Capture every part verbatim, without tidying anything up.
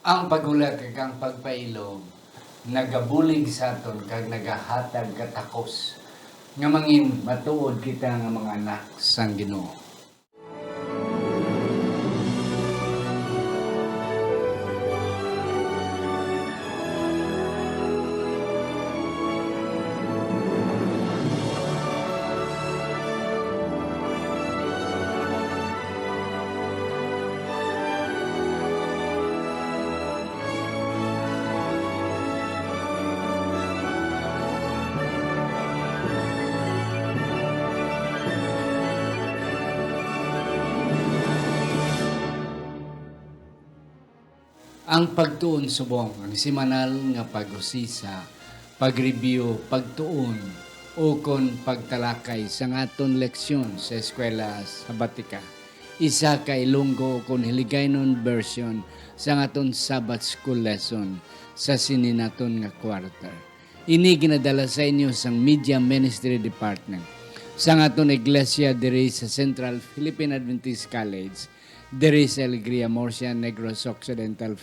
Ang paghulat kag ang pagpailob nagabulig sa aton kag nagahatag katakos nga mangin matuod kita nga mga anak sang Ginoo. Ang pagtuon subong, ang semanal nga pag-usisa, pag-review, pagtuon, ukon pagtalakay sang aton leksyon sa eskwela sabatika. Isa ka Ilonggo ukon Hiligaynon version sang aton Sabbath School lesson sa sini naton nga quarter. Ini ginadala sa inyo sang Media Ministry Department sang aton iglesia diri sa Central Philippine Adventist College, diri sa Alegria, Murcia, Negros Occidental,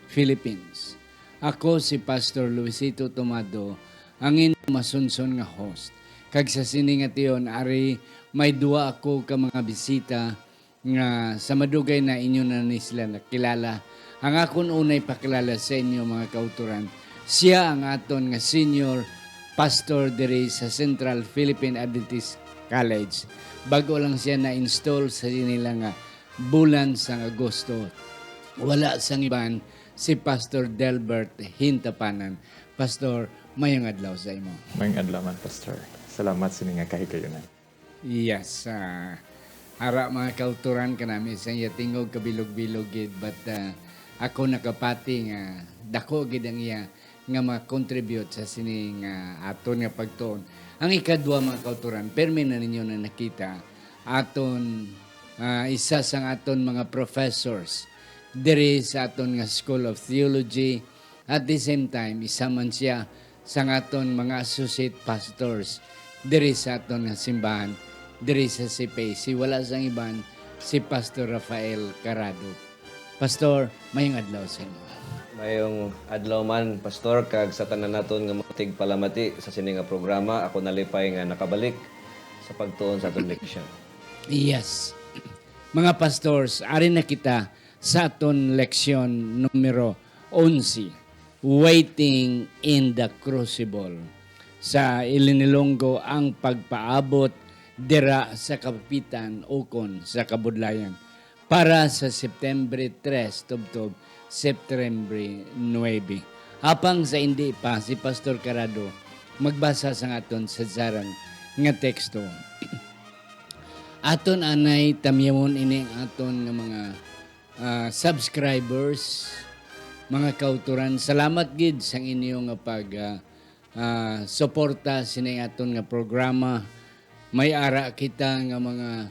Philippines. Ako si Pastor Luisito Tomado, ang inyo masunson nga host. Kag sa sini nga tion, ari may duwa ako ka mga bisita nga sa madugay na inyo na ni sila nakilala. Ang akon unay pakilala sa inyo, mga kauturan, sia ang aton nga senior pastor diri sa Central Philippine Adventist College. Bag-o lang sia na-install sa nila nga bulan sang Agosto. Wala sang iban, si Pastor Delbert Hintapanan. Pastor, mayong adlaw sa imo. Mayong adlaw man, Pastor. Salamat sini nga kahigayunan. Yes, ah, ara, mga kauturan, kanami sang iya tingog kabilog-bilog gid, but, ah, ako nakapati nga dako gid ang iya nga ma-contribute sa sini nga aton nga pagtuon. Ang ikadua, mga kauturan, permi na ninyo na nakita aton, ah, isa sang aton mga professors diri sa aton nga School of Theology. At the same time, isa man sia sang aton mga associate pastors diri sa aton nga simbahan, diri sa C P A C. Wala sang iban, si Pastor Rafael Carado. Pastor, mayong adlaw sa imo. Mayong adlaw man, Pastor, kag sa tanan naton nga mga tigpalamati sa sini nga programa. Ako nalipay nga nakabalik sa pagtuon sa aton leksyon. Yes. Mga pastors, ari na kita sa aton leksyon numero onse, Waiting in the Crucible, sa Ilinilonggo, ang pagpaabot dira sa kapitan ukon sa kabudlayan, para sa September tres tubtob September nuebe. Apang sa indi pa, si Pastor Carado magbasa sang aton sadsaran nga teksto. Aton anay tamyawon ini ang aton nga mga, ah, subscribers, mga kauturan. Salamat gid sang inyo nga pag, ah, ah, suporta sini aton nga programa. May ara kita nga mga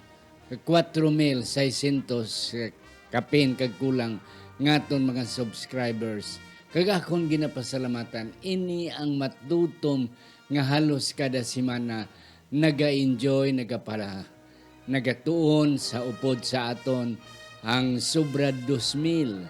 kuwatro mil seiscientos, eh, kapin kag kulang nga aton mga subscribers. Kag akon ginapasalamatan, ini ang matutom nga halos kada semana naga-enjoy, nagapala-, nagatuon sa upod sa aton ang sobra dos mil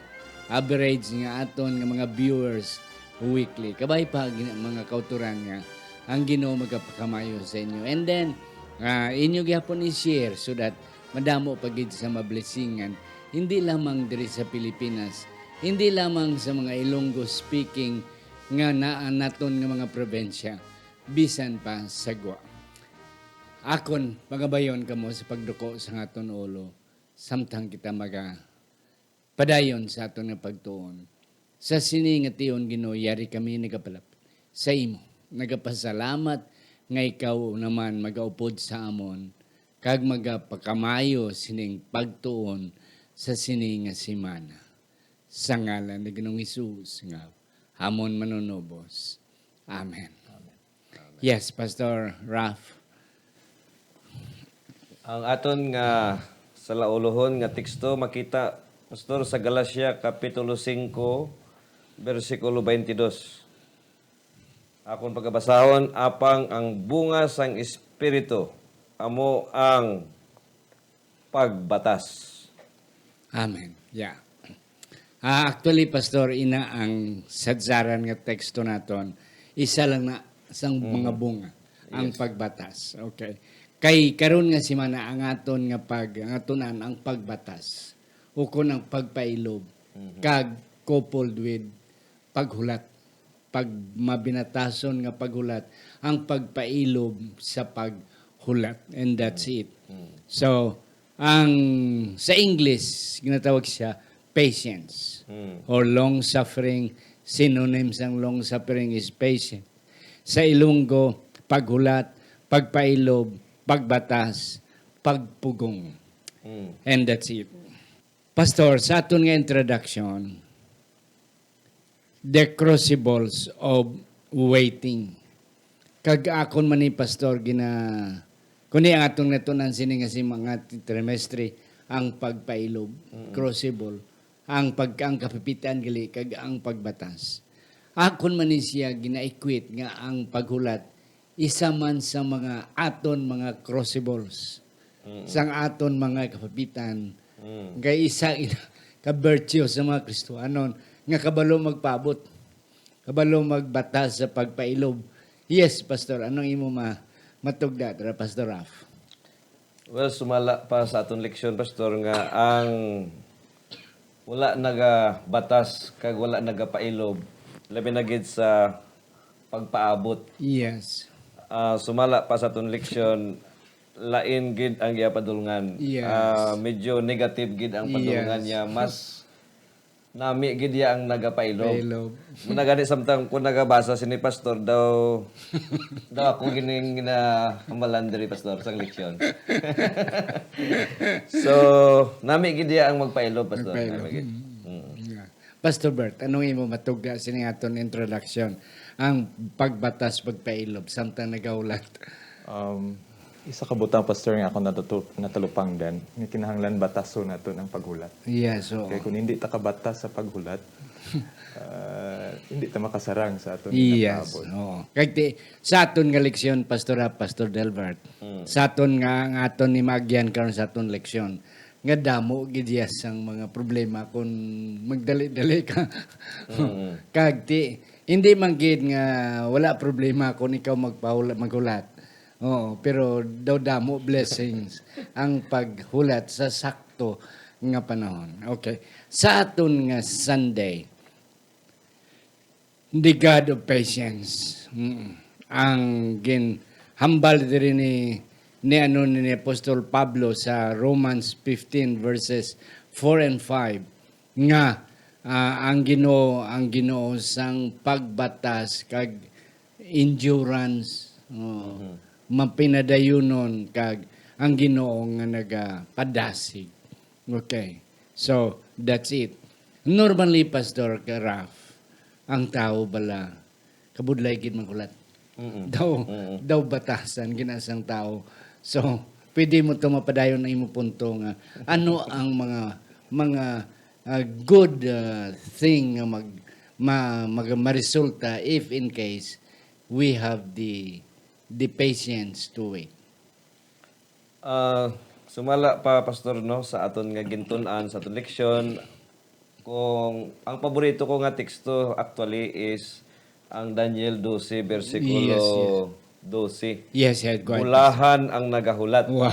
average nga aton nga mga viewers weekly. Kabay pa, gina-, mga kauturan, nga ang Ginoo magapakamayo sa inyo. And then, ah, inyo gyapon i-share so that madamo pa gid sa mablessingan, hindi lamang diri sa Pilipinas, hindi lamang sa mga Ilonggo speaking nga naa naton nga mga probinsya, bisan pa sa gwa. Akon, magabayon kamo sa pagduko sa aton ulo, samtang kita maga padayon sa aton nga pagtuon. Sa sini nga tion, Ginoo, yari kami nagapalap sa imo, nagapasalamat nga ikaw naman magaupod sa amon kag magapakamayo sining pagtuon sa sini nga semana. Sa ngalan ni Ginoong Hesus nga amon Manunubos. Amen. Amen. Yes, Pastor Ralph. Ang aton nga salaulohon nga teksto makita, Pastor, sa Galacia Kapitulo singko, bersikulo twenty-two. Akon pagabasahon, apang ang bunga sang Espiritu amo ang pagbatas. Amen. Yeah. Ah, actually, Pastor, ina ang sadsaran nga teksto naton, isa lang na sang mga bunga ang Yes. pagbatas. Okay. Kay karon nga semana ang aton nga pag ang atunan ang pagbatas ukon ang pagpailob Mhm. kag coupled with paghulat, pag mabinatason nga paghulat, ang pagpailob sa paghulat, and that's it. So, ang sa English ginatawag siya patience Mm. or long suffering. Synonym sang long suffering is patience. Sa Ilonggo, paghulat, pagpailob, pagbatas, pagpugong. Mm. And that's it. Pastor, sa aton nga introduction, the crucibles of waiting. Kag akon man ni Pastor gina kuni ang aton natunan sini nga si mga trimestre ang pagpailob, crucible, ang pag ang kapipitan gali kag ang pagbatas. Akon man ni siya gina-equate nga ang paghulat isa man sa mga aton mga crucibles sang aton mga kapapitan. Kay isa ina ka virtue sa mga Kristiyanon nga kabalo magpaabot, kabalo magbatas sa pagpailob. Yes, Pastor, anong imo ma matugda dira, Pastor Raf? Well, sumala pa sa aton leksyon, Pastor, nga ang wala nagabatas kag wala nagapailob, labi na gid sa pagpaabot. Yes. Ah, sumala pa sa aton leksyon, lain gid ang iya padulngan. Yes. Ah, medyo negative gid ang padulngan Yes. niya. Mas nami gid iya ang nagapailob. Pailob. Muna gani, samtang kung nagabasa sini, Pastor, daw, daw ako gining ginahamalan diri, Pastor, sang leksyon. So, nami gid iya ang magpailob, Pastor. Magpailob. Nami gid. Mm. Mm. Yeah. Pastor Bert, anong imo matugda sini aton introduction? Ang pagbatas, pagpailob, samtang nagahulat. Um, isa ka butang, Pastor, nga ako natutu-, natalupangdan, nga kinahanglan batason naton ang paghulat. Yes, oo. Kay kung hindi ta kabatas sa paghulat, ah, hindi ta makasarang sa aton Yes, ginapaabot. Oo. Kag ti, sa aton nga leksyon, Pastor Rap, Pastor Delbert, Mm. sa aton nga, nga aton ni maagyan karon sa aton leksyon, nga damo gid iya sang mga problema kung magdali-dali ka. Mm. Kag ti, hindi man gid nga wala problema kung ikaw magpahula-, maghulat. Oo, pero daw damo blessings ang paghulat sa sakto nga panahon. Okay. Sa aton nga Sunday, the God of patience. Mm. Ang ginhambal diri ni, ni, ano, ni Apostol Pablo sa Romans fifteen verses four and five nga, ah, ang Ginoo, ang Ginoo sang pagbatas kag endurance, oh, Mhm. mapinadayunon kag ang Ginoo nga nagapadasig. Okay. So, that's it. Normally, Pastor Raf, ang tao bala, kabudlay gid maghulat. Mm-mm. Daw, Mm-mm. daw batasan gina sang tao. So, pwede mo to mapadayon ang imo punto nga ano ang mga, mga, ah, good, ah, thing nga mag, ma, mag, maresulta if in case we have the, the patience to wait. Ah, sumala pa, Pastor, no, sa aton nga gintun-an, sa aton leksyon, kung ang paborito ko nga teksto actually is ang Daniel doce, bersikulo Yes, yes. doce. Yes, yes, go ahead, Bulahan ang nagahulat. Wow.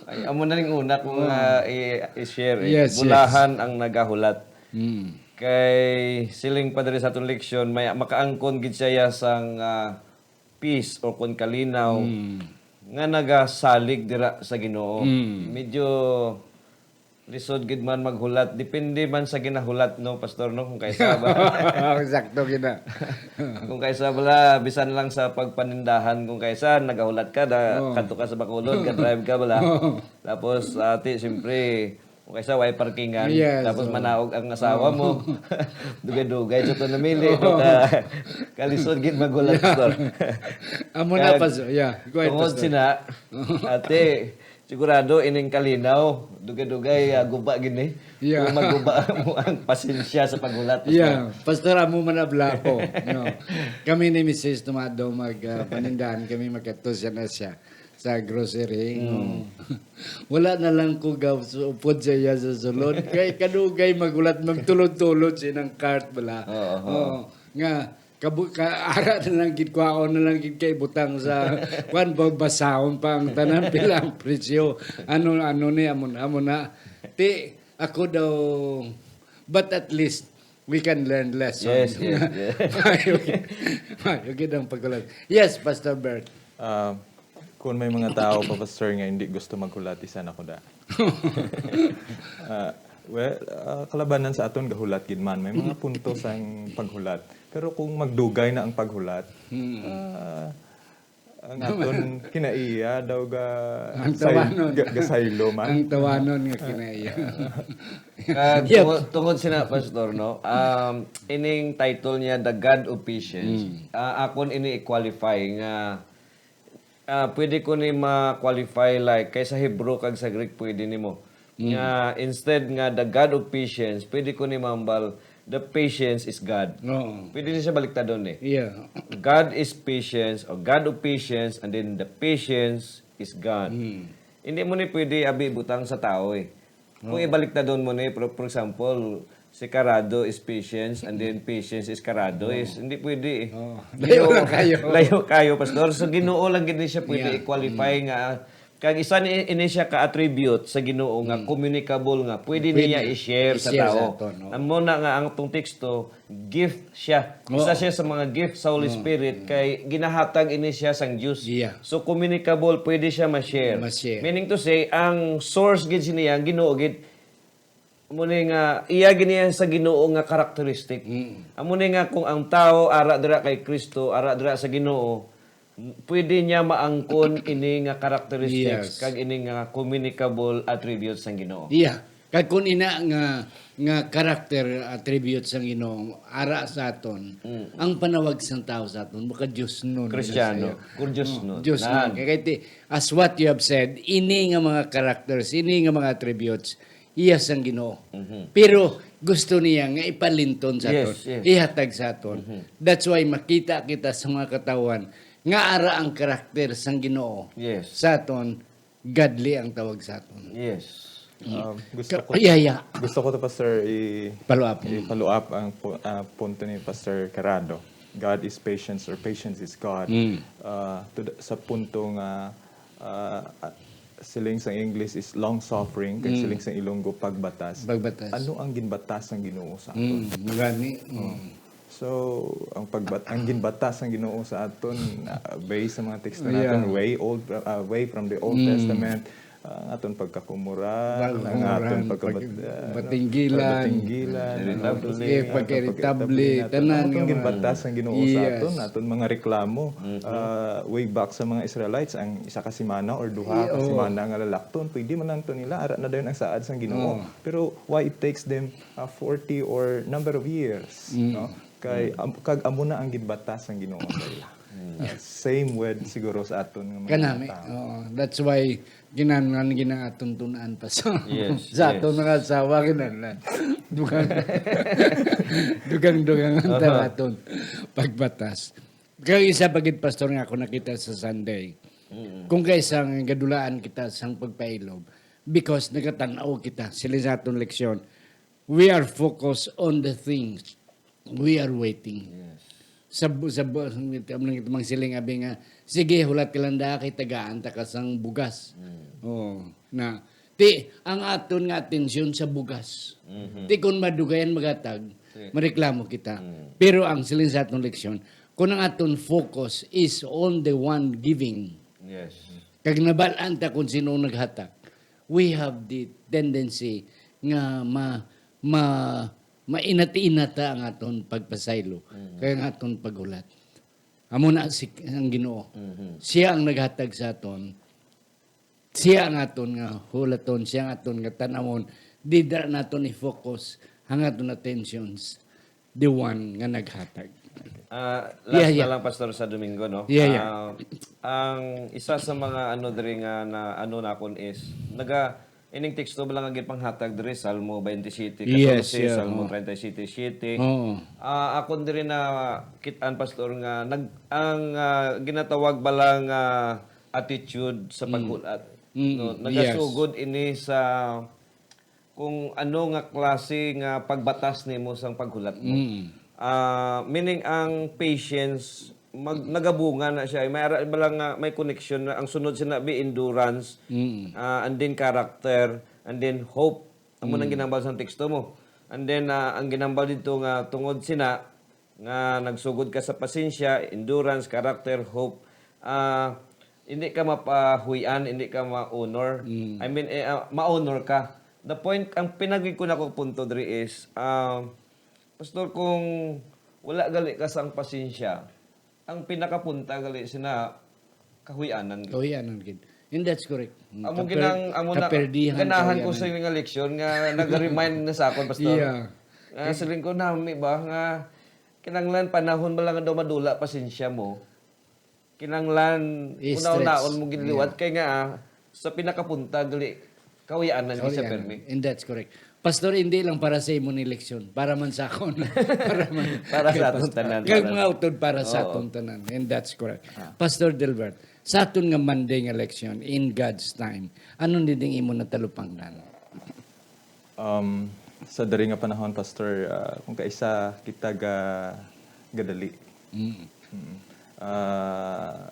Ay, amo na ning una kong, Wow. ah, i-, i-share, eh. Yes, yes. Bulahan ang nagahulat. Mm. Kay siling pa diri sa aton leksyon, may makaangkon gid siya sang, ah, peace o kon kalinaw Mm. nga nagasalig dira sa Ginoo. Mm. Medyo lisod gid man maghulat, depende man sa ginahulat, no, Pastor, no, kung kaisa ba. Sakto gid na. Kung kaisa bala, bisan lang sa pagpanindahan, kung kaisa nagahulat ka, da, Oo. kadto ka sa Bacolod, ga-drive ka bala. Oo. Tapos, ati, siyempre, kung kaisa, way parkingan, Yes, tapos oo. manaog ang asawa Oo. mo. Dugay-dugay sa to namili, Oo. no, ka, kalisod gid maghulat, Yeah. Pastor. Amo na, Kag Pastor. Yeah. Go ahead, tungod Pastor. sina, ate, sigurado ining kalinaw, dugay-dugay, ah, guba gini. Yeah. Kung maguba mo ang pasensya sa paghulat, Pastor. Yeah. Pastor, amo man na bala ko. No. Kami ni Missus Tomado mag, ah, panindahan kami, magkadto siya na siya. sa grocery. Mm. Oo. Wala na lang ko ga-, upod sa iya sa sulod. Kay kadugay maghulat, magtulod-tulod sa inang cart bala. Oo, oo. Oo. Nga, kabu-, ka-, ara na lang gid, kwaon na lang gid kay butang sa, kwan ba, basahon pa ang tanan, pila ang presyo. Ano, ano ni, amo na, amo na. Ti, ako daw, but at least, we can learn lesson. Yes, yes, yes. Mayo gid, mayo gid ang paghulat. Yes, Pastor Bert. Ah, kung may mga tao pa, Pastor, nga hindi gusto maghulat, isa na ko da. Ah, well, ah, kalabanan sa aton gahulat gid man. May mga punto sang paghulat. Pero kung magdugay na ang paghulat, Hmm. ah, ang aton kinaiya daw ga-, Ang say-, tawanon. ga-, gasaylo man. Ang tawanon nga kinaiya. Ah, Yep. tungod, tungod sina, Pastor, no? Um, ining title niya, The God of Patience. Mm. Ah, akon ini i-qualify nga, ah, pwede ko ni ma-qualify, like, kay sa Hebrew kag sa Greek, pwede nimo. Mm. Nga, instead nga, The God of Patience, pwede ko ni mahambal, The patience is God. Oo. Pwede ni siya baliktadon eh. Yeah. God is patience, or God of patience, and then the patience is God. Mm. Hindi mo ni pwede abi butang sa tao eh. Kung Oo. ibaliktadon mo ni, for, for example, si Karado is patience, and then patience is Karado, Oo. is hindi pwede eh. Oo. Ginoo, Layo lang kayo. layo kayo, Pastor. So, Ginoo lang gid ni siya pwede Yeah. i-qualify Mm. nga. Kag isa ni, ini siya ka attribute sa Ginoo nga Mm. communicable nga pwede Pwede niya i-share sa i-share sa tao. aton, no? Amo na nga ang atong teksto, gift siya. Isa Oo. siya sa mga gift sa Holy Oo. Spirit Mm. kay ginahatag ini siya sang Dios. Yeah. So, communicable, pwede siya ma-share. Ma-share. Meaning to say, ang source gid siniya, ang Ginoo gid, amo ni nga, iya gid niya sa Ginoo nga characteristic. Mm. Amo ni nga kung ang tao ara dira kay Kristo, ara dira sa Ginoo, pwede niya maangkon ini nga characteristics Yes. kag ini nga communicable attributes sang Ginoo. Yeah. Kag kun ina nga, nga character attributes sang Ginoo ara sa aton, Mm. ang panawag sang tao sa aton, maka-Diosnon na Kristiyano, siya. Kung Diosnon. Oh, Diosnon. Nan. Kay, kay ti-, as what you have said, ini nga mga characters, ini nga mga attributes, iya sang Ginoo. Mhm. Pero gusto niya nga ipalinton sa Yes, aton, yes. ihatag sa aton. Mhm. That's why makita kita sa mga katawhan nga ara ang karakter sang Ginoo Yes. sa aton, godly ang tawag sa aton. Yes. Mm. Um, gusto Ka-, ko, yeah, yeah. gusto ko to, Pastor, i-, Follow up. i-follow up ang pu-, ah, punto ni Pastor Carado. God is patience or patience is God. Mm. Ah, to the, sa punto nga, ah, ah, siling sa English is long suffering, kag Mm. siling sa Ilonggo, pagbatas. Pagbatas. Ano ang ginbatas sang Ginoo sa aton? Mm, gani. Mm. Oh. So, ang pagbat-, ang ginbatas sang Ginoo sa aton, ah, based sa mga teksto Yeah. naton, way old, ah, way from the Old Mm. Testament, ah, ang aton pagkakumura, ang Pagkakumura, aton pagkabat-, pag-, ah, ano, batinggilan. Batinggilan, Irritable. ano, Eh, ang pagka-irritable, pagka-irritable naton. tanan Ang aton nga mga ginbatas sang Ginoo sa Yes. aton, aton mga reklamo, Mhm. ah, way back sa mga Israelites, ang isa ka semana or duha Yeah, ka oo. semana nga lalakton, pwede man lang to nila, ara na dayon ang saad sang Ginoo. Oo. Pero why it takes them, ah, forty or number of years, Mm. no? Kay, Mm. am-, kag amo na ang ginbatas sang Ginoo sa ila. Mm. Ah, same with siguro sa aton nga mga Kanami. tao. Oo. That's why kinahanglan gina aton tun-an pa sa, Yes, sa aton yes. mga asawa, kinahanglan. Dugang, dugang-dugang ang Aha. tanaton. Pagbatas. Kaya isa pa gid, Pastor, nga ako nakita sa Sunday. Mm. Kung kaisa nga gadulaan kita sang pagpailob, because nagatan-aw kita, sila sa aton leksyon, we are focused on the things we are waiting. Yes. Sa bu-, sa bu-, ang mga siling abi nga, "Sige, hulat ka lang da, kay tagaan ta ka sang bugas." Mm. Oh, na, ti, ang aton nga atensyon sa bugas. Mhm. Ti, kung madugayan maghatag, Si. mareklamo kita. Mm. Pero ang siling sa aton leksyon, kung ang aton focus is on the one giving, Yes. kag nabal-an ta kung sino ang naghatag, we have the tendency nga ma-, ma-, mainat-inata ang aton pagpasaylo, Mhm. kaya ang aton paghulat. Amo na si, ang Ginoo. Mhm. Siya ang naghatag sa aton. Siya ang aton nga hulaton, siya ang aton nga tan-awon. Dida naton i-focus ang aton attentions, the one nga naghatag. Ah, Yeah, last yeah. na lang, Pastor, sa Domingo, no? Yeah, yeah. Ah, ang isa sa mga ano diri nga na ano nakon is naga ining teksto ba lang ang gipanghatag diri, Salmo twenty-seven, Yes, katorse, yeah, Salmo oo. treinta y siete siete. Oo. Ah, akon diri na kit-an, Pastor, nga nag-, ang, ah, ginatawag ba lang, ah, attitude sa paghulat. Mm. No, yes. Nagasugod ini sa kung ano nga klase nga pagbatas nimo sang paghulat mo. Mm. Ah, meaning ang patience, mag-, nagabunga na siya. May ara ba lang nga may connection na ang sunod sina bi endurance, Mm. ah, and then character, and then hope. Amo nang Mm. ginambal sang teksto mo. And then, ah, ang ginambal dito nga tungod sina nga nagsugod ka sa pasensya, endurance, character, hope, ah, hindi ka mapahuy-an, hindi ka ma-honor. Mm. I mean, eh, ah, ma-honor ka. The point, ang pinagig ko na ko punto diri is, ah, Pastor, kung wala gali ka sang pasensya, ang pinakapunta gali sina kahuy-anan gid. Kahuy-anan gid. And that's correct. Mm, amo kaper-, ginang-, amo na, kaperdihan, ganahan ko kahuy-anan sa nga leksyon nga nag-remind na sa akon, Pastor. Yeah. Nga siling ko, nami ba nga kinahanglan panahon ba lang daw madula pasensya mo? Kinahanglan I-stretch. Una-unaon mo gid liwat. Yeah. Kay nga, ah, sa pinakapunta, gali, kahuy-anan ni sa Kahuy-anan. Permi. And that's correct. Pastor, hindi lang para sa imo ni leksyon, para man sa akon. Para man Para sa kay aton Pastor. Tanan, Kag para mga utod para sa Oo. aton tanan. And that's correct. Ah. Pastor Delbert, sa aton nga Monday nga leksyon, in God's time, ano ni ding imo natalupangnan? Um, sa diri nga panahon, Pastor, ah, kung kaisa kita ga-, gadali. Mm. Mm. Ah,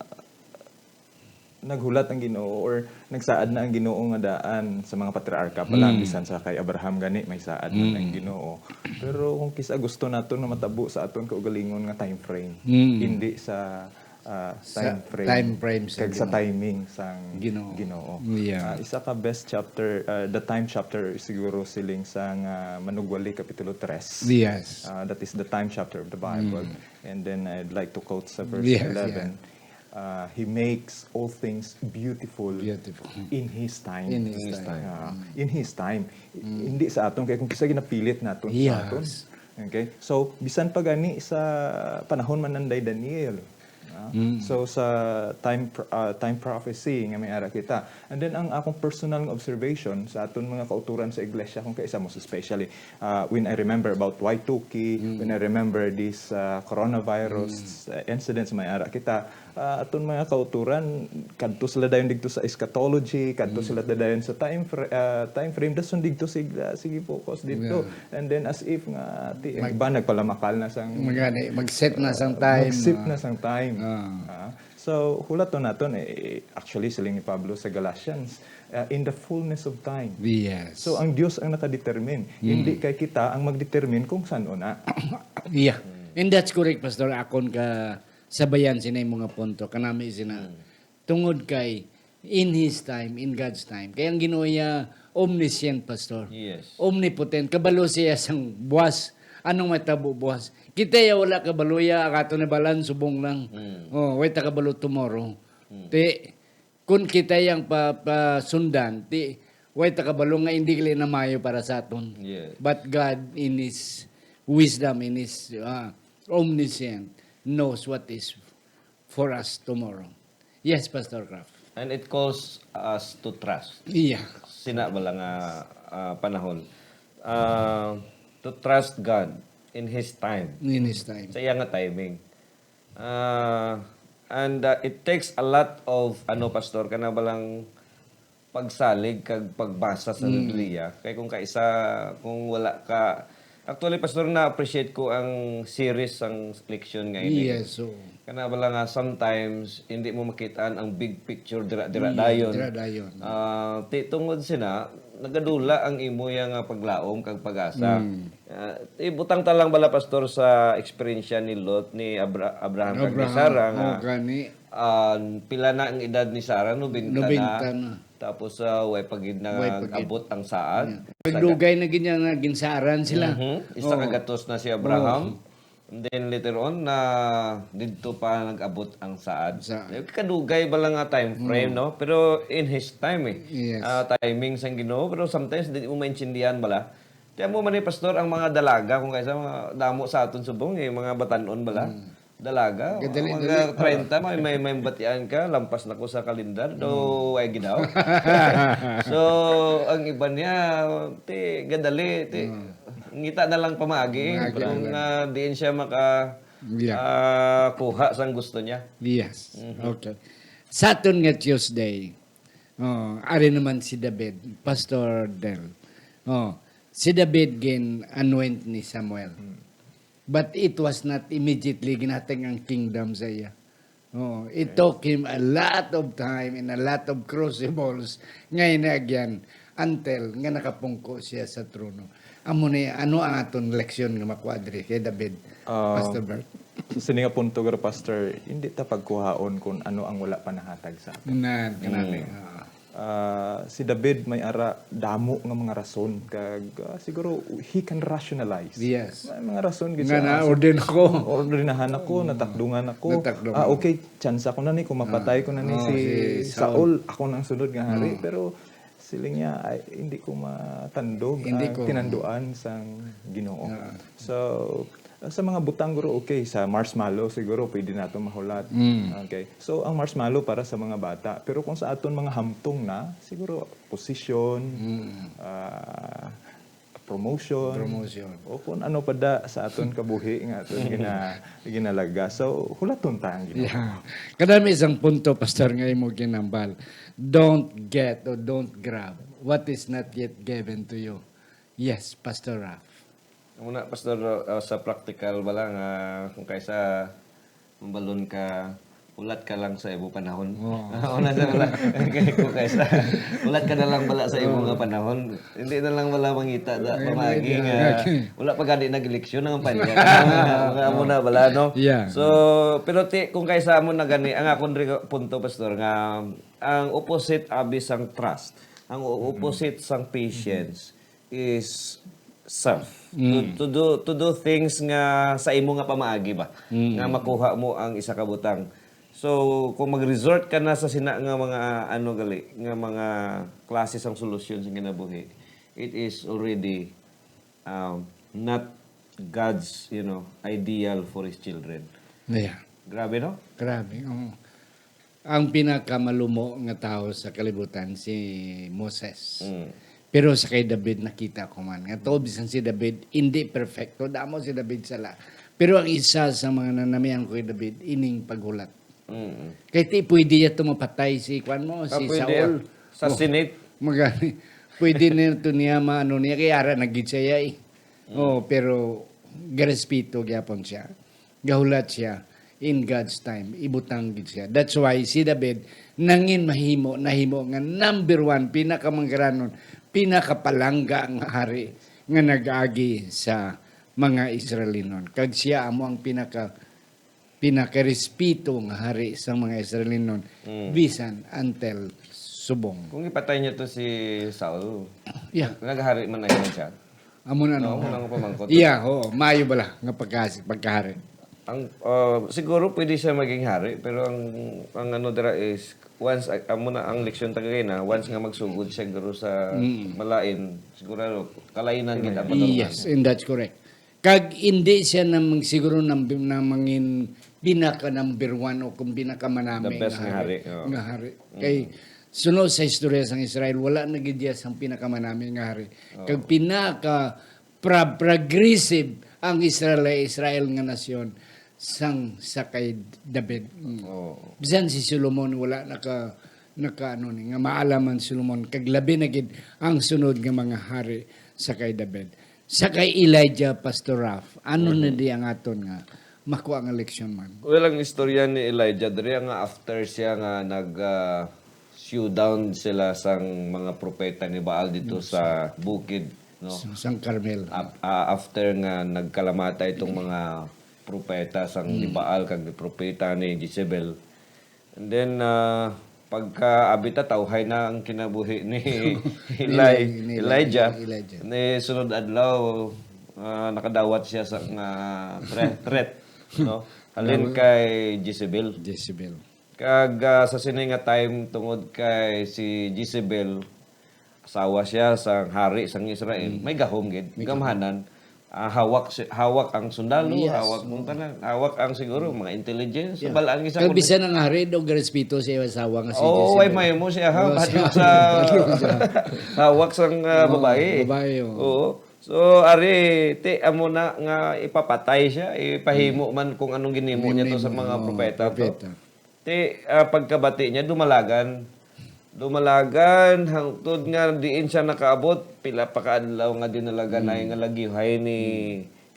naghulat ang Ginoo or nagsaad na ang Ginoo nga daan sa mga patriarka pa lang, Mm. bisan sa kay Abraham gani may saad na ang Mm. Ginoo. Pero kung kisa gusto nato nga matabo sa aton kaugalingon nga time frame, Mm. hindi sa, ah, Sa time frame, time frame sa kag sa Ginoo. timing sang Ginoo. Ginoo. Yeah. Ah, isa ka best chapter, ah, the time chapter siguro siling sang, ah, Manugwali Kapitulo tres. Yes. Ah, that is the time chapter of the Bible. Mm. And then I'd like to quote sa verse Yes, eleven. yeah. Uh, he makes all things beautiful Beautiful. in His time. In His His time. time. Ah, Mm. in His time. Mm. Hindi sa aton, kay kung kisa ginapilit naton sa Yes. aton. Okay? So, bisan pa gani sa panahon man nanday Daniel. Ah, Mm. so, sa time pr-, ah, time prophecy nga may ara kita. And then, ang akong personal nga observation sa aton mga kauturan sa iglesia, kung kaisa mo, especially, ah, when I remember about Y two K, Mm. when I remember this, ah, coronavirus, Mm. ah, incidents, may ara kita, ah, aton mga kauturan, kadto sila dayon dito sa eschatology, kadto Mm. sila dayon sa time fra-, ah, time frame, dason dito sig-, ah, sige, focus dito. Yeah. And then, as if nga, ti, Mag- ba, nagpalamakal na sang Magani, mag-set na sang time, Mag-set ah. na sang time. Ah. Ah, so, hulaton naton, eh, actually, siling ni Pablo sa Galatians, ah, "In the fullness of time." Yes. So, ang Dios ang nakadetermine. Mm. Hindi kay kita ang magdetermine kung san-o na. Yeah. Mm. And that's correct, Pastor. Akon ka sabayan sina imo nga punto. Kanami sina. Mm. Tungod kay in His time, in God's time. Kay ang Ginoo iya omniscient, Pastor. Yes. Omnipotent. Kabalo siya sang buwas. Anong matabo buwas? Kita ya wala kabalo ya, ang ato na balan, subong lang. Mm. Oh, way ta kabalo tomorrow. Mm. Ti, kun kita yang pa, pasundan, ti, way ta kabalo nga hindi gali na mayo para sa aton. Yes. But God, in His wisdom, in His, ah, omniscient, knows what is for us tomorrow. Yes, Pastor Kraft. And it calls us to trust. Iya. Sina bala nga, ah, panahon. Ah, to trust God in His time. In His time. Sa iya nga timing. Ah, and, ah, it takes a lot of, ano, Pastor, kana balang pagsalig kag pagbasa sa Mm. Biblia. Kay kung kaisa, kung wala ka, actually, Pastor, na-appreciate ko ang series sang leksyon nga ini. Yes, oo. Kana bala nga sometimes hindi mo makitaan ang big picture dira-dira Mm, dayon. dira dayon. Ah, ti-, tungod sina, nagadula ang imo ya nga paglaom kag pag-asa. Mm. Ah, ibutang ta lang bala, Pastor, sa eksperyensya ni Lot, ni Abra-, Abraham, kag ni Abraham, Sarah nga, oh, gani. ah, pila na ang edad ni Sarah? Nobenta na. Nobenta na. Tapos, ah, way pa gid Way pa gid. nag-abot ang saad. Yeah. Sa Nagdugay na gid niya nga ginsaaran sila. Mhm. Isa ka Oh. gatos na si Abraham. Oh. And then later on, na didto pa nag-abot ang saad. Saad. Eh, kadugay ba lang nga time frame, Mm. no? Pero in his time, eh. Yes. Ah, timing sang Ginoo, pero sometimes di mo maintindihan bala. Kaya mo man, eh, Pastor, ang mga dalaga, kung kaisa, mga damo sa aton subong, eh, mga batan-on bala. Mm. Dalaga, Gadali, mga dali. treinta, may, may, may batian ka, lampas na ko sa kalendar, do, Mm. ay ginaw. So, ang iba niya, ti, gadali, ti, Mm. ngita na lang pamaagi, Maagi kung, lang. ah, diin siya maka, Yeah. ah, kuha sang gusto niya. Yes. Mhm. Okay. Sa aton nga Tuesday, oh, ari naman si David, Pastor Del. Oh, si David gin-anoint ni Samuel. But it was not immediately ginhatag ang kingdom sa iya. Oh, it took him a lot of time and a lot of crucibles nga inagyan until nga nakapungko siya sa trono. Amo ni, ano ang aton leksyon nga makuha diri kay David, Ah, Pastor Bert? Sa sini nga punto, garo, Pastor, hindi ta pagkuhaon kung ano ang wala pa nahatag sa aton. Na, kanami. Mm. Ah. Ah, si David may ara damo nga mga rason kag, ah, siguro he can rationalize. Yes. May mga rason gid siya. Nga na-ordain ako. Ordenahan ako, natakdungan ako. Natakdungan. Ah, okay, tsansa ko na ni kung mapatay ko na ni si Saul, ako nang sunod nga hari. Pero siling niya, "Ay, hindi ko matandog ang tinanduan sang Ginoo." So, sa mga butang, guro, okay, sa marshmallow, siguro, pwede nato mahulat. Mm. Okay. So, ang marshmallow para sa mga bata. Pero kung sa aton mga hamtong na, siguro, posisyon, ah, promotion, o kung ano pa da sa aton kabuhi nga aton gina-, ginalaga. So, hulaton ta ang Ginoo. Yeah. Kanami isang punto, Pastor, nga imo ginambal. Don't get or don't grab what is not yet given to you. Yes, Pastor Ralph. Muna, Pastor, uh, sa practical ba lang, ah, kung kaysa mabalon ka, ulat ka lang sa imo panahon. Oo. Una sa wala. Kung kaysa, ulat ka na lang bala sa imo nga panahon. Hindi na lang wala mangita da, pamagi nga, wala pa gani nag-eleksyon ang panya. Mga amo na bala, no? Yeah. So, pero ti, kung kaysa amo na gani, ang akon ri-, punto, Pastor, nga ang opposite abi sang trust, ang o-, opposite sang patience is self. To, to do, to do things nga sa imo nga pamaagi ba? Nga makuha mo ang isa ka butang. So, kung mag-resort ka na sa sina nga mga, ano gali, nga mga klase sang solusyon sa kinabuhi, it is already, um, not God's, you know, ideal for His children. Yeah. Grabe, no? Grabe, oo. Ang pinakamalumo nga tawo sa kalibutan si Moses. Mm. Pero sa kay David, nakita ko man nga tuod bisan si David, hindi perfecto. Damo si David sala. Pero ang isa sa mga nanamian ko kay David, ining paghulat. Mm. Kay ti pwede niya to mapatay si, kwan mo, ah, si pwede, Saul. Ah. Sa Senate. Magani. Pwede niya to niya maano niya, kay ara na gid siya, eh. Mm. Oh, pero garespeto gyapon siya. Gahulat siya in God's time. Ibutang gid siya. That's why si David nangin mahimo, nahimo nga number one, pinakamangaranon, pinakapalangga nga hari nga nag-agi sa mga Israelinon. Kag siya amo ang pinaka, pinakarespeto nga hari sa mga Israelinon, mm, bisan until subong. Kung ipatay niya to si Saul, yeah, naghari man na yun siya? Amo na, no? No, amo na nga pamangkot. Iya, oo. Maayo bala nga pagka-, pagkahari. Ang, uh, siguro pwede siya maging hari, pero ang, ang ano dira is, once, uh, amo na ang leksyon ta kagina, once nga magsugod siya guro sa, mm, malain, sigurado, kalainan gid ang, kalainan, panurunan. Yes, and that's correct. Kag hindi siya na mang-, siguro nang, na mangin pinaka number one o kung pinakamanami, the best nga hari, oh, nga hari. Mm. Kay sunod sa istorya sang Israel, wala na gid iya sang pinakamanami nga hari. Oh. Kag pinaka pra-, progressive ang Israel, Israel nga nasyon sang sa kay David. Mm. Oo. Bisan si Solomon wala naka, naka ano ni, nga maalam man Solomon, kag labi na gid ang sunod nga mga hari sa kay David. Sa kay Elijah, Pastor Ralph, ano na di ang aton nga makuha nga leksyon man? Well, ang istorya ni Elijah diri nga after siya nga nag, ah, shoot down sila sang mga propeta ni Baal dito sa bukid, no? Sa, sang Carmel. Ap-, ah, after nga nagkalamata itong mga propeta sang ni Baal kag ni propeta ni Jezebel. And then, ah, pagka abita tawhay na ang kinabuhi ni Eli-, ni, ni Elijah, Elijah, ni sunod adlaw, ah, nakadawat siya sa nga threat, threat, no? Halin kay Jezebel. Jezebel. Kag, ah, sa sini nga time, tungod kay si Jezebel, asawa siya sa hari sang Israel, mm, may gahom gid. May gahom. Gamhanan, ah, hawak si, hawak ang sundalo, yes, hawak ang tanan, hawak ang siguro mga intelligence. Yeah. Bal-an gid sa. Kag bisan ang hari, daw respeto sa iyang asawa nga si Jezebel. Oo, way may mo siya, ha? Oo, padung sa, padung sa hawak sang, ah, babae. Oo, babae, oo. Oo. So, ari, ti, amo na nga ipapatay siya, ipahimo man kung anong ginimo niya to sa mga propeta to. Propeta. Ti, ah, pagkabati niya, dumalagan. Dumalagan, hangtod nga diin siya nakaabot, pila pa ka adlaw nga dinalaganay nga lagihay ni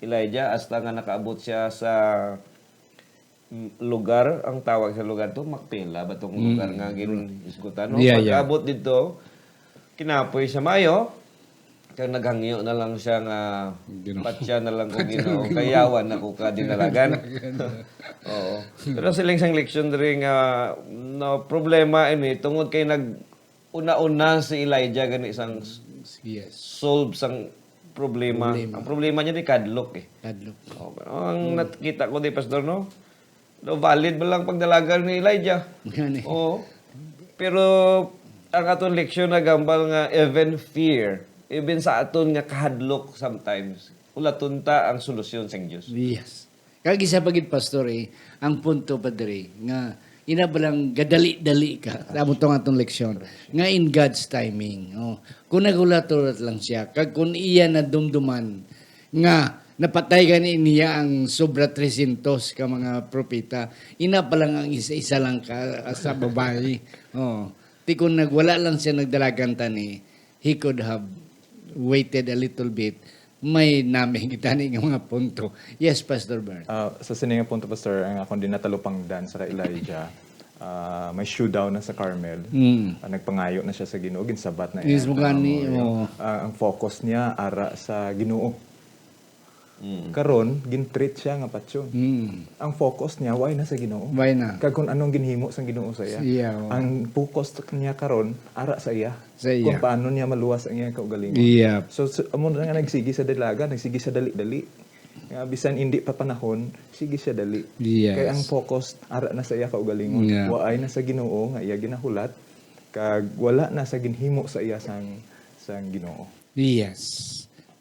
Elijah, hasta nga nakaabot siya sa, mm, lugar, ang tawag sa lugar to, Macpela ba tong lugar nga gin-isgutan, no? Yeah, yeah. Pagkaabot dito, kinapoy siya mayo, kag naghangyo na lang siya nga, Ginoo. "Patya na lang ko, Ginoo, kay yawa na ko ka dinalagan." Oo. Pero siling sang leksyon diri nga, no, problema ini tungod kay nag-una-una si Elijah gani sang s-, Yes. solve sang problema. Problema. Ang problema niya di kadlok eh. Kadlok. Oh, pero ang nakita ko di, Pastor, no? No, valid ba lang pagdalagan ni Elijah? Yan eh. Oo. Pero ang aton leksyon nagambal nga even fear, even sa aton nga kahadlok sometimes, hulaton ta ang solusyon sang Dios. Yes. Kag isa pa gid, Pastor, eh, ang punto pa diri nga ina ba lang gadali-dali ka, amo tong atong leksyon, nga in God's timing. Oh, kung naghulat-hulat lang siya, kag kung iya nadumduman nga napatay gani niya ang sobra trescientos ka mga propeta, ina pa lang ang isa-isa lang ka sa babayi. Oh, ti kung nagwala lang siya nagdalagan tani, he could have waited a little bit. May nami kita ni nga mga punto. Yes, Pastor Bert. Ah, sa sini nga punto, Pastor, ang akong dinatalupangdan sa kay Elijah, ah, may showdown na sa Carmel. Mm. Ah, nagpangayo na siya sa Ginoo, ginsabat na Mismo iya ang gani, pangamuyo. Oo. Ah, ang focus niya ara sa Ginoo. Mm. Karon, gin-treat siya nga patyon. Mm. Ang focus niya, why na sa Ginoo? Why na? Kag kung anong ginhimo sang Ginoo sa iya. Siya, oo. Ang focus niya karon, ara sa iya. Sa iya. Kung paano niya maluwas ang iyang kaugalingon. Yep. So, so, amo na nga nagsigi sa dalaga, nagsigi sa dali-dali. Nga bisan hindi pa panahon, sige siya dali. Yes. Kay ang focus, ara na sa iya kaugalingon. Yeah. Waay na sa Ginoo nga iya ginahulat, kag wala na sa ginhimo sa iya sang, sang Ginoo. Yes.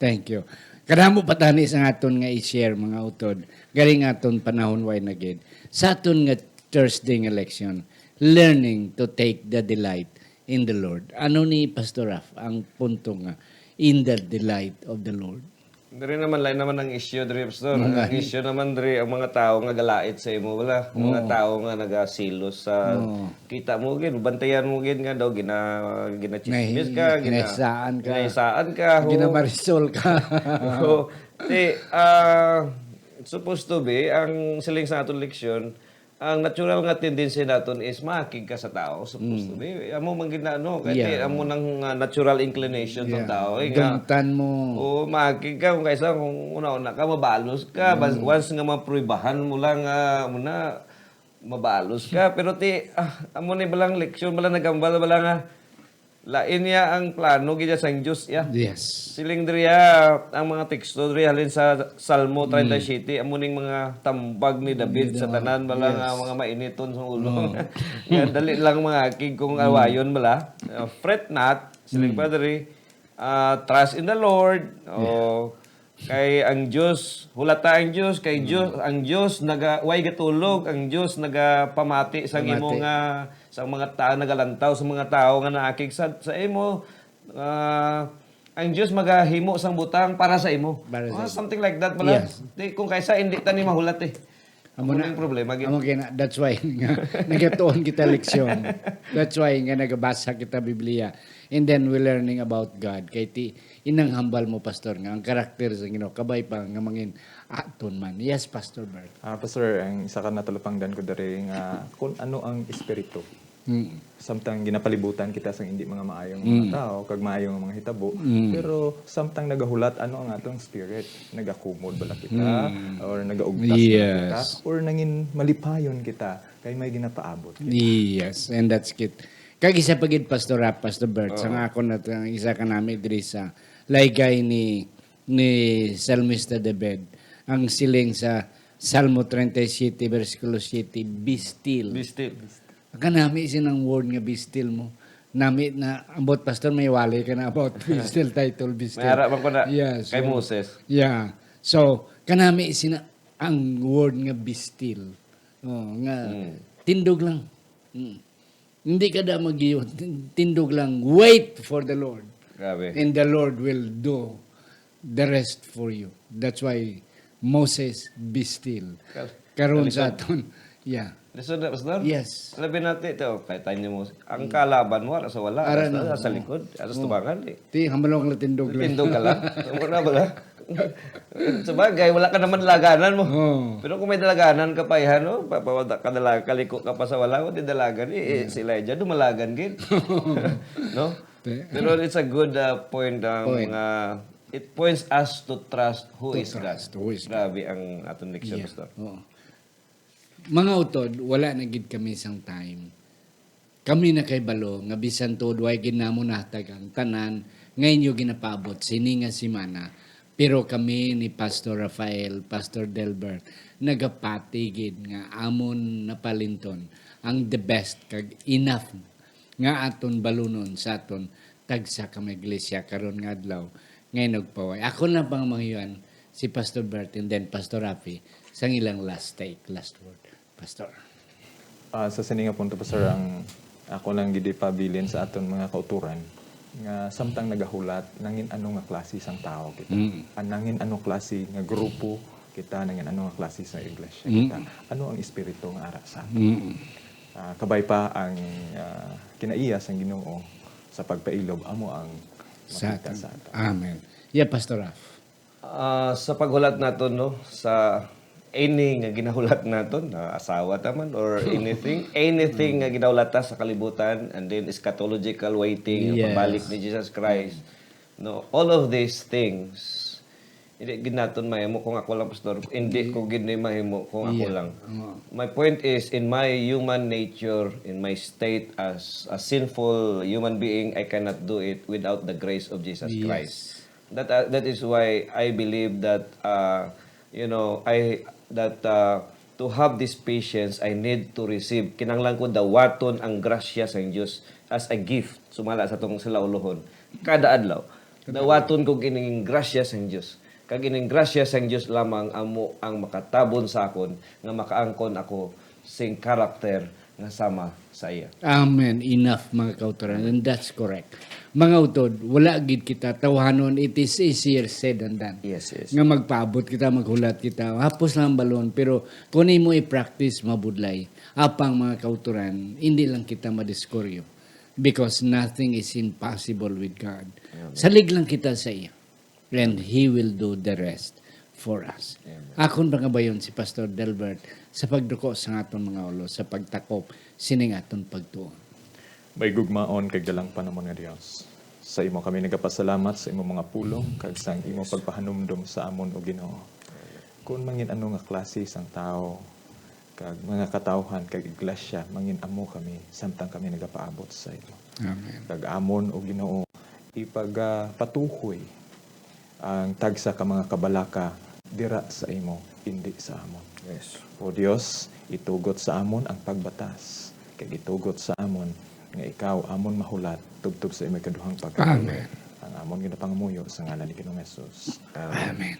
Thank you. Kadamo pa tani sa aton nga i-share, mga utod. Galing aton panahon, way na gid. Sa aton nga Thursday nga leksyon, learning to take the delight in the Lord. Ano ni Pastor Raf ang punto nga in the delight of the Lord? Diri naman, lain naman ang issue diri, Pastor. Ang issue naman diri, ang mga tawo nga galait sa imo, wala? Ang mga Oo. tawo nga nagasilos sa Oo. kita mo gid, bantayan mo gid nga daw gina-, ginachismis Nahi-, ka, gina-, ginahisaan ka. ginahisaan ka, ho. Ginamarisol ka. So, ti, ah, supposed to be, ang siling sa aton leksyon, ang natural nga tendency naton is maakig ka sa tao, supposed to Mm. be. Amo man gid na, ano, kay Yeah. ti, amo nang, ah, natural inclination sa Yeah. tao, eh, nga, Gamtan mo. Oo, maakig ka, kung kaisa, kung una-una ka, mabalos ka. Bas-, Mm. once nga mapruibahan mo lang, ah, mo na, mabalos ka. Pero ti, ah, amo ni balang leksyon, balang nagambal, balang, ah, lain niya ang plano gid sang Dios, ya. Yes. Siling diri, ah, ang mga teksto diri halin sa Salmo Mm. treinta y siete, amo ning mga tambag ni David David, sa tanan bala nga yes. mga mainiton sa ulo. Mm. Nga dali lang mga akig kung Mm. awayon bala. Uh, fret not, siling Mm. pa diri, ah, trust in the Lord. Yeah. O, Kay ang Dios, hulata ang Dios, kay Mm. Dios, ang Dios naga-, way gatulog, ang Dios nagapamati sa Pamati. imo nga, sa mga ta-, nagalantaw sa mga tawo nga naakig sa, sa imo. Ah, ang Dios magahimo sang butang para sa imo. Para sa Ah, imo. something like that bala. Yes. Di, kung kaisa, hindi ta ni mahulat eh. Amo Amo na. na yung problema, gid. Amo kaya na, that's why nga nagatuon kita leksyon. That's why nga nagabasa kita Biblia. And then we learning about God. Kay ti, inang hambal mo, Pastor, nga ang karakter sa Ginoo, kabay pa nga mangin aton man. Yes, Pastor Bert. Ah, Pastor, ang isa ka natalupangdan ko diri nga kung ano ang espiritu. Mm. Samtang ginapalibutan kita sang hindi mga maayo nga mga Mm. tao, kag maayo nga mga hitabo, Mm. pero samtang nagahulat, ano ang atong spirit? Nagakumod bala kita? Mm. Or nagaugtas bala kita? Yes. Or nangin malipayon kita? Kay may ginapaabot kita. Yes, and that's it. Kag isa pa gid, Pastor Rap, Pastor Bert, sa Oo. nga ako na to, ang isa ka nami diri sa laygay ni, ni Salmista David, ang siling sa Salmo treinta y siete, versikulo siete, "Be still." Be still. Kanami sinang word nga be still mo. Nami na, ambot, Pastor, may wali ka na about be still title, be May still. ara man ko na Yes, kay so, Moses. Yeah. So, kanami sina ang word nga be still. Oh, nga Mm. tindog lang. Mm. Hindi ka da mag-, tindog lang. Wait for the Lord. Grabe. And the Lord will do the rest for you. That's why Moses, be still. Kal-, Karon sa kalipad. aton, Yeah. Lisod na, Pastor? Yes. Labi natin ito, kahit tayo mo, ang kalaban mo, ara sa wala, Ara ara sa, na. Sa likod, ara sa Oh. Tubangan, eh. Ti, hamalo ang latindog lang. Tindog ka lang. Wala ba lang? Sa bagay, wala ka naman dalaganan mo. Oh. Pero kung may dalaganan ka pa, ihan, no? Pa, pa, kadala, kaliko ka pa sa wala, kung di dalagan, eh, eh, si Elijah, dumalagan gid. No? Te- Pero it's a good uh, point ang Point. Mga, it points us to trust who To is God. Trust, who is God. Grabe ang atong leksyon, Yeah. Pastor. Oo. Mga utod, wala na gid kami sang time. Kami na kay balo nga bisan tuod way gid namo nahatag ang tanan nga inyo ginapaabot sini nga semana, pero kami ni Pastor Rafael, Pastor Delbert, nagapati gid nga amon napalinton ang the best kag enough nga aton balunon sa aton tagsa ka mga iglesia karon nga adlaw nga inugpaway. Ako lang pang mangyuan si Pastor Bert and then Pastor Rafi sang ilang last take, last word. Pastor. Ah, sa sini nga punto, Pastor, ang ako lang gid ipabilin sa aton mga kauturan nga samtang nagahulat, nangin ano nga klase sang tawo kita. Mm. Ang nangin ano klase nga grupo kita, nangin ano nga klase sa iglesia Mm. kita. Ano ang espiritu nga ara sa aton? Mm. Ah, kabay pa ang ah, kinaiya sang Ginoo sa pagpailob amo ang Sa makita aton. Sa aton. Amen. Yeah, Pastor Raf. Ah, sa paghulat naton, no, sa any nga ginahulat naton, na asawa ta man or anything, anything nga ginahulat ta sa kalibutan, and then eschatological waiting, ang Yes. pagbalik ni Jesus Christ, no, all of these things, hindi gid naton mahimo kung ako lang, Pastor. Hindi ko gid ni mahimo kung ako Yeah. lang. Oo. My point is, in my human nature, in my state as a sinful human being, I cannot do it without the grace of Jesus Yes. Christ. That uh, that is why I believe that uh, you know I that uh, to have this patience, I need to receive. Kinahanglan ko dawaton ang grasya sa Dios as a gift. Sumala sa tong sila ulohon kada adlaw. Dawaton ko gining grasya sa Dios. Kag ining grasya sa Dios lamang amo ang makatabon sa akon nga makaangkon ako sing karakter nga sama sa iya. Amen. Enough, mga kauturan. And that's correct. Mga utod, wala gid kita tawhanon. It is easier said than done. Yes, yes. Nga magpaabot kita, maghulat kita. Hapos lang ang balon. Pero kung imo i-practice, mabudlay. Apang mga kauturan, hindi lang kita madiskoryo. Because nothing is impossible with God. Salig lang kita sa iya. And He will do the rest for us. Akon pangabayon si Pastor Delbert sa pagduko sa aton mga ulo, sa pagtakop sining aton pagtuon. May gugmaon kag dalang panamon nga Dios. Sa imo kami nagapasalamat sa imo mga pulong kag sang imo pagpahanumdom sa amon, O Ginoo. Kung mangin ano nga klase sang tawo kag mga katawhan kag iglesia, mangin amo kami samtang kami nagapaabot sa imo. Amen. Kag amon, O Ginoo, ipagapatuhoy ang tagsa ka mga kabalaka dira sa imo, indi sa amon. Yes. O Dios, itugot sa amon ang pagbatas, kag itugot sa amon nga ikaw amon mahulat tubtob sa imo ikaduhang pagkadawat. Amen. Ang amon ginapangamuyo sa ngalan ni Ginoong Jesus. Amen.